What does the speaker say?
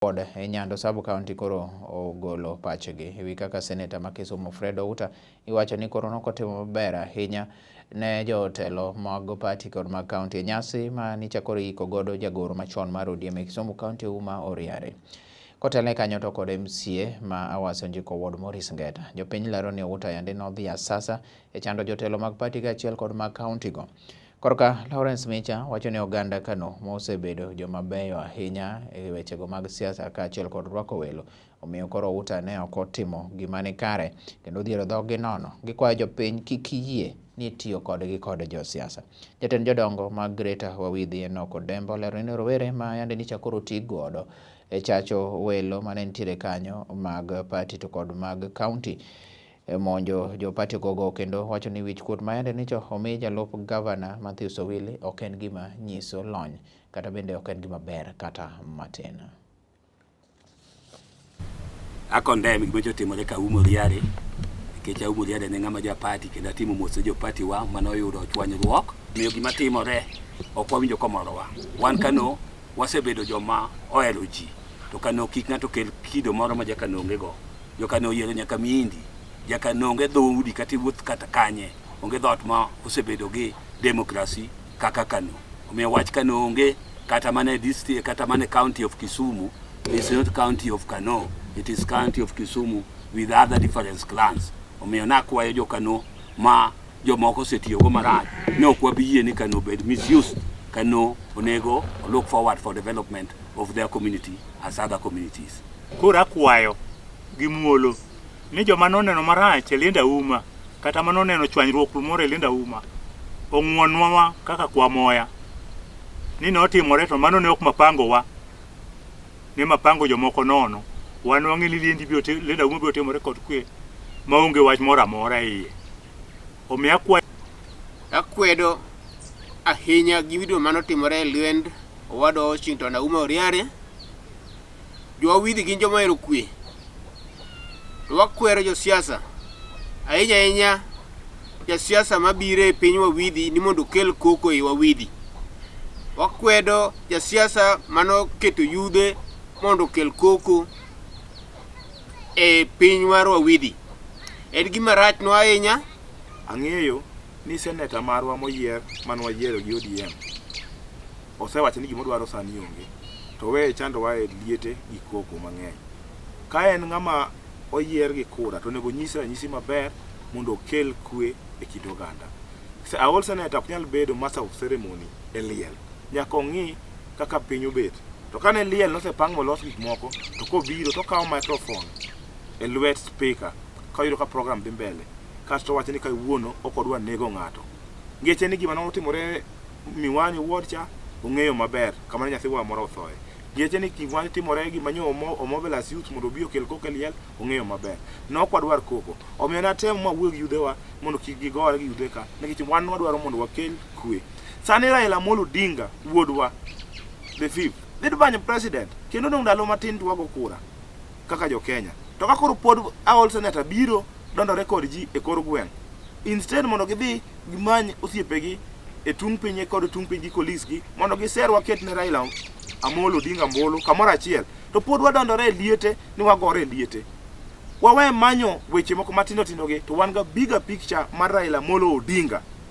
Ward e Nyando Sub County koro ogolo pachgi ewi kaka seneta ma Kisumu Fred Outa iwacho ni koro nokotimo maber ahinya ne jotelo mag party kod mag county e nyasi ma nicha koro iiko godo jagoro machon mar ODM e Kisumu County Ouma Oriare. Kotelne kanyo to kod MCA ma Awasi Onjiko Ward Maurice Ngeta. Jopiny lero ni Outa yande nodhi asasa e chando jotelo mag party kaachiel kod mag county go. Korka Lawrence Micha wacho ni oganda Kano mosebedo joma beyo ahinya e wechego mag siasa kaachiel kod rwako welo, omiyo koro Outa ne ok otimo gima ni kare kendo odhiero dhoggi nono. Gikwayo jopiny kik yie ni itiyo kodgi kod josiasa. Jatend jodongo mag Greater Wawidhi Enock Odembo olero ni rowere ma yande nyicha koro ti godo e chacho welo mane nitiere kanyo mag party to kod mag county e monjo jopati gogo kendo wacho ni wich kuot ma yande nyicha omi jalup gavana Matthews Owili ok en gima nyiso lony kata bende ok en gima ber kata matin. A condemn gima nyocha otimore ka Auma Oriare nikech Auma Oriare ne ng'ama ja party kendo atimo mos ne jo party wa mane oyudo chwanyruok. Omiyo gima timore ok wawinjo komorowa. Wan Kano wasebedo joma ohero ji to Kano kik ng'ato kel kido moro ma Jakano onge go. Jokano oyiero nyaka miindi. Jakano onge dhoudi kata iwuoth kata kanye onge dhoot ma osebedo gi demokrasi kaka Kano. Omiyo wach Kano onge kata mana e district, kata mana e county of Kisumu. It's not county of Kano, it is county of Kisumu with other different clans. Omiyo nakwayo jo Kano ma jomoko osetiyogo marach ni ok wabi yie ni Kano obed misused. Kano onego look forward for development of their community as other communities. Koro akwayo gi muolo ni joma noneno marach e liend Auma kata ma noneno chwanyruok moro e liend Auma ong'wonnwa kaka kwamoya ni notimore to mano ne ok mapangowa ne mapango jomoko nono. Wan wang'e ni liendi biro liend Auma biro timore kod kwe maonge wach moro amora e iye. Omiyo akwayo Akwedo ahinya giduto manotimore e liend owadwa Washington Auma Oriare. Jowawidhi gin joma ohero kwe. To wakwero josiasa ahinya ahinya jasiasa mabiro e piny Wawidhi ni mondo okel koko ei Wawidhi. Wakwedo jasiasa manoketo yudhe mondo okel koko e piny mar Wawidhi. En gima rachnwa ahinya. Ang'eyo ni seneta marwa moyier mane wayiero gi ODM osewacho ni gima odwaro sani onge to weye chandowa e liete gi koko mang'eny. Ka en ng'ama oyier gi kura to onego onyis ranyisi maber mondo okel kwe e kind oganda. Aol seneta ok nyal bedo master of ceremony e liel. Nyaka ong'i kaka piny obet. To kane liel nosepang molos gik moko to kobiro to okawo microphone e lwet speaker ka oyudo ka program dhi mbele kasto owacho ni kawuono ok odwa nego ng'ato. Ngeche ni gima notimore Miwani ward cha ong'eyo maber kama ne nyathiwa moro othoe. Ngeche ni gima timore gima nyo omobilize youth mondo obi okel koko e liel ong'eyo maber. Ne ok wadwar koko. Omiyo natem mawuoyo gi yudhewa mondo kik gigore gi yudhe ka nikech wan wadwaro mondo wakel kwe. Sani Raila Amolo Odinga wuodwa the fifth dhi manyo president kendo odong' ndalo matin to wago kura kaka jo Kenya. To ka koro pod aol senator biro dondore kod ji e kor gweng' instead mondo gidhi gimany osiepegi e tung' piny kod tung' piny gi kolis gi mondo giser waket ne Raila Amolo Odinga mbulu kamoro achiel to pod wadondore e liete ni wagore e liete. Wawe manyo weche moko matindo tindo gi to wan ga bigger picture mar Raila Amolo Odinga.